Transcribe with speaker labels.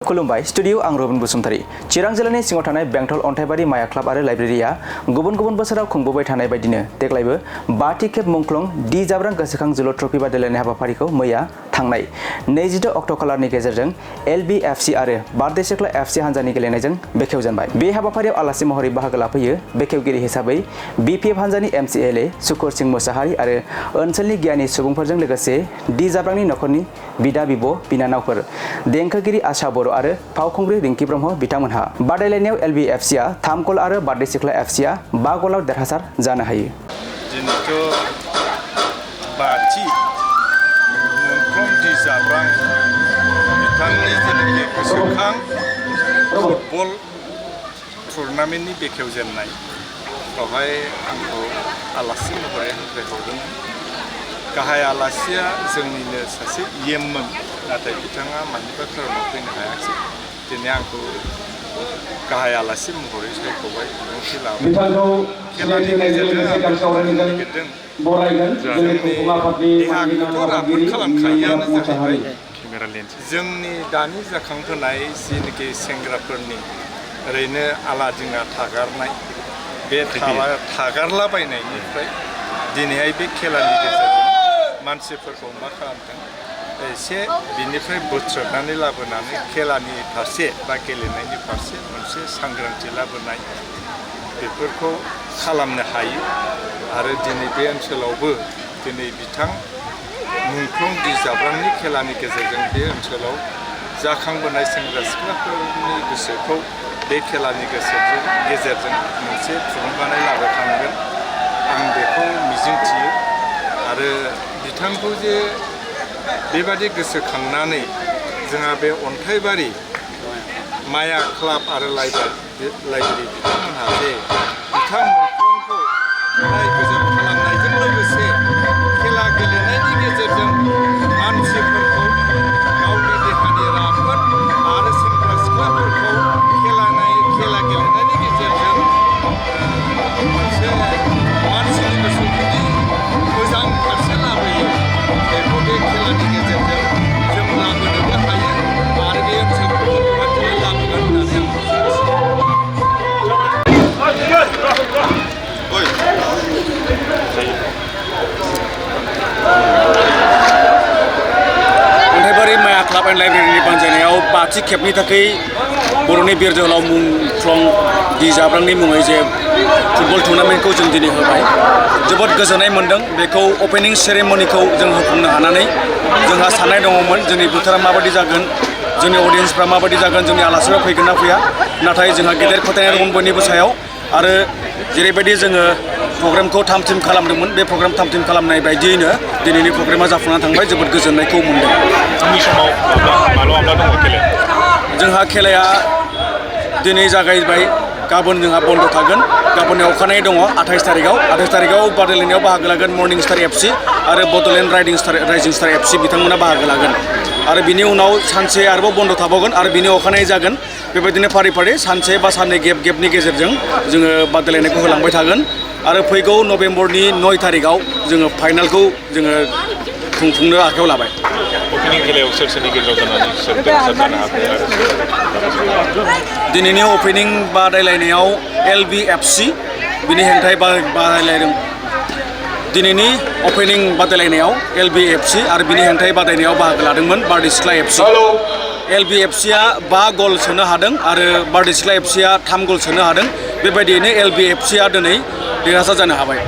Speaker 1: खुलुमबाय स्टुडियो आं रबिन बसुमतारी चिरां जिल्लानि सिङाव थानाय बेंटल अन्थाइबारि माया क्लाब आरो लाइब्रेरिया गुबुन गुबुन बोसोराव खुंबोबाय थानाय बायदिनो देग्लायबो 5थि खेब मुंख्लं डी जाब्रां गोसोखां जोलुर ट्रफी बादायलायनाय हाबाफारिखौ मैया थांनाय 22 अक्ट' खालारनि गेजेरजों LBFC आरो बारदै सिख्ला FC हान्जानि गेलेनायजों बेखेवजेनबाय। बे हाबाफारियाव आलासि महरै बाहागो लाफैयो बेखेवगिरि हिसाबै BPF हान्जानि MCLA सुकुर सिंह मोसाहारि आरो ओनसोलनि गियानि सुबुंफोरजों लोगोसे डी जाब्रांनि नखरनि बिदा बिब' बिनानावफोर देंखोगिरि आशा बर' आरो फावखुंग्रि रिंकी ब्रह्म बिथांमोनहा बादायलायनायाव LBFCआ 3 गल आरो बारदै सिख्ला FCआ 5 गलाव देरहासार जानो हायो।
Speaker 2: दिनैथ' 5थि मुंख्लं डी जाब्रां बिथांनि जेनाखि गोसोखां फुटबल टुर्नामेन्टनि बेखेवजेननाय बेवहाय आंखौ आलासि महरै हांख्रायहरदोंमोन। गाहाय आलासिया जोंनिनो सासे इएममोन, नाथाय बिथाङा मानिबा खारनाव फैनो हायाखिसै। दिनै आंखौ गाहाय आलासि महरै सायख'बाय, बिबुंथि लाबाय। खेलानि गेजेरजों जोंनि देहाखौथ' राफोद खालामखायोआनो जाहैबाय। जोंनि दानि जाखांबोनाय जिनोखि सेंग्राफोरनि ओरैनो आलादिङा थागारनाय बे थागारलाबायनायनिफ्राय दिनैहाय बे खेलानि गेजेरजों मानसिफोरखौ मा खालामदों एसे बिनिफ्राय बोथ्रोदनानै लाबोनानै खेलानि फारसे बा गेलेनायनि फारसे मोनसे सांग्रांथि लाबोनाय बेफोरखौ खालामनो हायो। आरो दिनै बे ओनसोलावबो दिनै बिथां मुंख्लं डी जाब्रांनि खेलानि गेजेरजों बे ओनसोलाव जाखांबोनाय सेंग्रा सिख्लाफोरनि गोसोखौ बे खेलानि गेजेरजों मोनसे थुलुंगानाय लाबोखांगोन आं बेखौ मिजिंथियो। आरो बिथांखौ जे बेबादि गोसोखांनानै जोंहा बे अन्थाइबारि माया क्लाब आरो लाइब्रेरि बिथांमोनहा जे बिथां मुंख्लंखौ अराय गोजोन खालामनायजों लोगोसे खेला गेलेनायनि गेजेरजों मानसिफोरखौ गावनि देहानि राफोद आरो सेंग्रा सिख्लाफोरखौ खेला गेलेनायनि गेजेरजों मोनसे मानसिनि गोसोखौदि मोजां फारसे लाबोयो बेखौ बे खेलानि गेजेरजों जों लाबोनोबो हायो आरो बे ओनसोलखौ बेबादिनो लाबोगोन होननानै
Speaker 3: अन्थाइबारि माया क्लाब एन्ड लाइब्रेरिनि बानजायनायाव 5थि खेबनि थाखाय बर'नि बिर जोहोलाव मुंख्लं डी जाब्रांनि मुङै जे फुटबल टुर्नामेन्टखौ जों दिनै होबाय। जोबोद गोजोननाय मोन्दों। बेखौ अपेनिं सेरेमनिखौ जों होफुंनो हानानै जोंहा साननाय दङमोन जोंनि बोथोरा माबायदि जागोन, जोंनि अडियेन्सफ्रा माबायदि जागोन, जोंनि आलासिफ्रा फैगोन ना फैया। नाथाय जोंहा गेदेर फोथायनाय दं बयनिबो सायाव। आरो जेरैबायदि जोङो प्रग्रामखौ थाम-थिम खालामदोंमोन बे प्रग्राम थाम-थिम खालामनाय बायदियैनो दिनैनि प्रग्रामा जाफुंनानै थांबाय। जोबोद गोजोननायखौ मोन्दों।
Speaker 2: उननि समाव माब्ला दङ खेलाया?
Speaker 3: जोंहा खेलाया दिनै जागायबाय, गाबोन जोंहा बन्द' थागोन। गाबोननि अखानायै दङ 28 थारिखआव बादायलायनायाव बाहागो लागोन मर्निं स्टार FC आरो बड'लेण्ड राइजिं स्टार FC बिथांमोना बाहागो लागोन। आरो बिनि उनाव सानसे आरोबाव बन्द' थाबावगोन आरो बिनि अखानायै जागोन। बेबायदिनो फारि सानसे बा साननै गेपनि गेजेरजों जोङो बादायलायनायखौ होलांबाय थागोन। आरो फैगौ नभेम्बरनि 9 थारिखआव जोङो फाइनालखौ जोङो खुंफुंनो आखायाव लाबाय।
Speaker 2: अपेनिं खेलायाव सोरनि गेजेराव जानानै सोर देरहासार जानो हागोन?
Speaker 3: दिनैनि अपेनिं बादायलायनायाव LBFC बिनि हेंथायै बादायलायदों। दिनैनि अपेनिं बादायलायनायाव LBFC आरो बिनि हेंथायै बादायनायाव बाहागो लादोंमोन बारदै सिख्ला FC। LBFCआ 5 गल सोनो हादों आरो बारदै सिख्ला FCआ 3 गल सोनो हादों। बेबायदियैनो LBFCआ दिनै देरहासार जानो हाबाय।